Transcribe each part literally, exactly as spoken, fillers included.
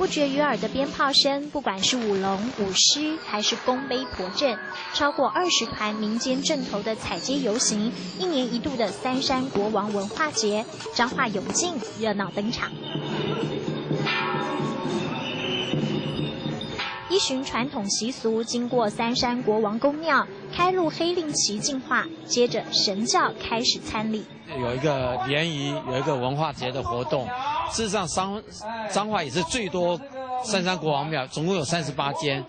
不绝于耳的鞭炮声，不管是舞龙、舞狮，还是公杯驸阵，超过二十团民间阵头的踩街游行，一年一度的三山国王文化节，彰化永靖热闹登场。依循传统习俗，经过三山国王公庙，开路黑令旗进化，接着神轿开始参礼。有一个联谊，有一个文化节的活动。事实上，彰彰化也是最多三山国王庙，总共有三十八间。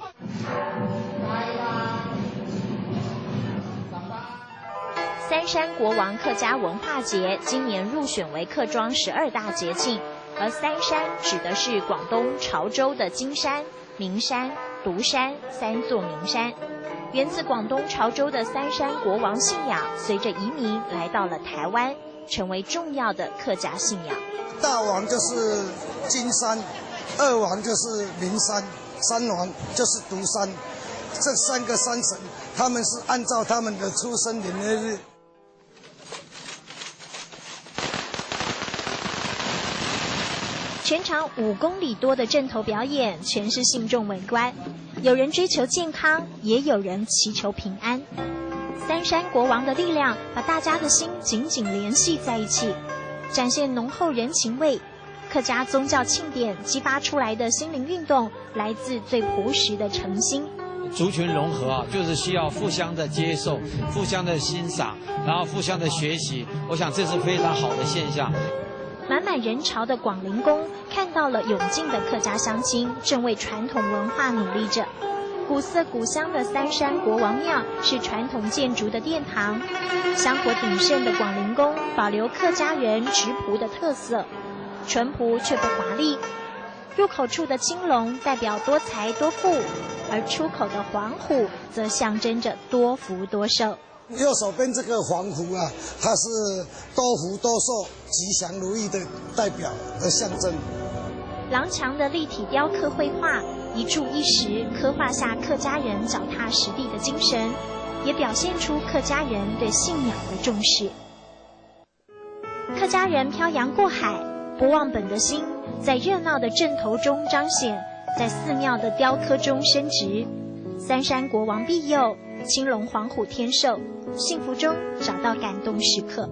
三山国王客家文化节今年入选为客庄十二大节庆，而三山指的是广东潮州的金山、名山、独山三座名山。源自广东潮州的三山国王信仰，随着移民来到了台湾，成为重要的客家信仰。大王就是金山，二王就是名山，三王就是独山。这三个山神，他们是按照他们的出生年月日。全长五公里多的阵头表演，全是信众围观。有人追求健康，也有人祈求平安。三山国王的力量把大家的心紧紧联系在一起，展现浓厚人情味。客家宗教庆典激发出来的心灵运动，来自最朴实的诚心。族群融合啊，就是需要互相的接受、互相的欣赏，然后互相的学习。我想这是非常好的现象。满满人潮的广陵宫，看到了涌进的客家乡亲，正为传统文化努力着。古色古香的三山国王庙是传统建筑的殿堂，香火鼎盛的广陵宫保留客家人质朴的特色，淳朴却不华丽。入口处的青龙代表多财多富，而出口的黄虎则象征着多福多寿。右手边这个黄虎啊，它是多福多寿、吉祥如意的代表和象征。廊墙的立体雕刻绘画，一柱一石，刻画下客家人脚踏实地的精神，也表现出客家人对信仰的重视。客家人漂洋过海，不忘本的心，在热闹的阵头中彰显，在寺庙的雕刻中升值。三山国王庇佑，青龙黄虎添寿，幸福中找到感动时刻。